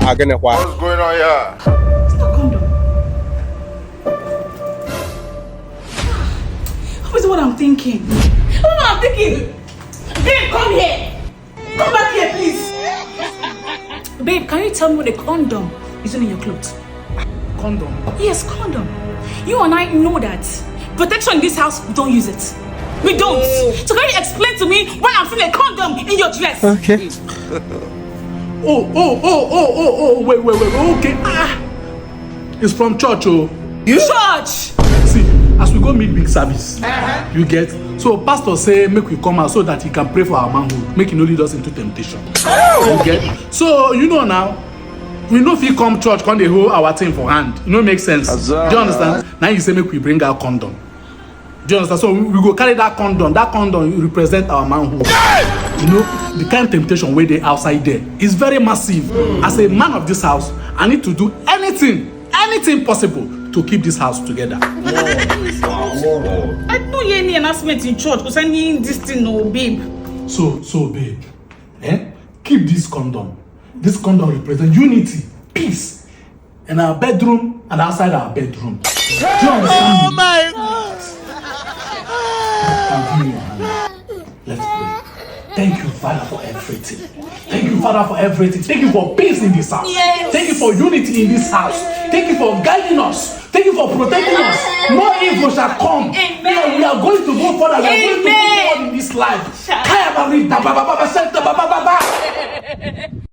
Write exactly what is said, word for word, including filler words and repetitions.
Agenekwa. What's going on here? It's not condom. What is what I'm thinking? What am I thinking? Babe, come here. Come back here, please. Babe, can you tell me what a condom is in your clothes? Condom? Yes, condom. You and I know that protection in this house, we don't use it. We don't. So can you explain to me why I'm seeing a condom in your dress? Okay. Oh, oh, oh, oh, oh, oh, wait, wait, wait, wait. Okay. Ah, it's from church, oh. Church! See, as we go meet big service, you get. So pastor say make we come out so that he can pray for our manhood, make he no lead us into temptation. You get. So you know now, we no fit come church, come dey hold our thing for hand. E no make sense. Do you understand? Now you say make we bring out condom. Do you understand? So we, we go carry that condom. That condom represent our manhood. You know, the kind temptation wey dey outside there is very massive. As a man of this house, I need to do anything, anything possible to keep this house together. I no hear any announcement in church concerning this thing, no, babe. So, so, babe, eh? Keep this condom. This condom represent unity, peace, in our bedroom and outside our bedroom. Do you understand? Oh my God! Now give me your hand. Let's pray. Thank you, Father, for everything. Thank you, Father, for everything. Thank you for peace in this house. Yes. Thank you for unity in this house. Thank you for guiding us. Thank you for protecting us. No evil shall come. Amen. We are, we are going to go further. We are going to move forward in this life. Kaya Barita, ba, ba, ba, ba, Santa, ba, ba, ba, ba.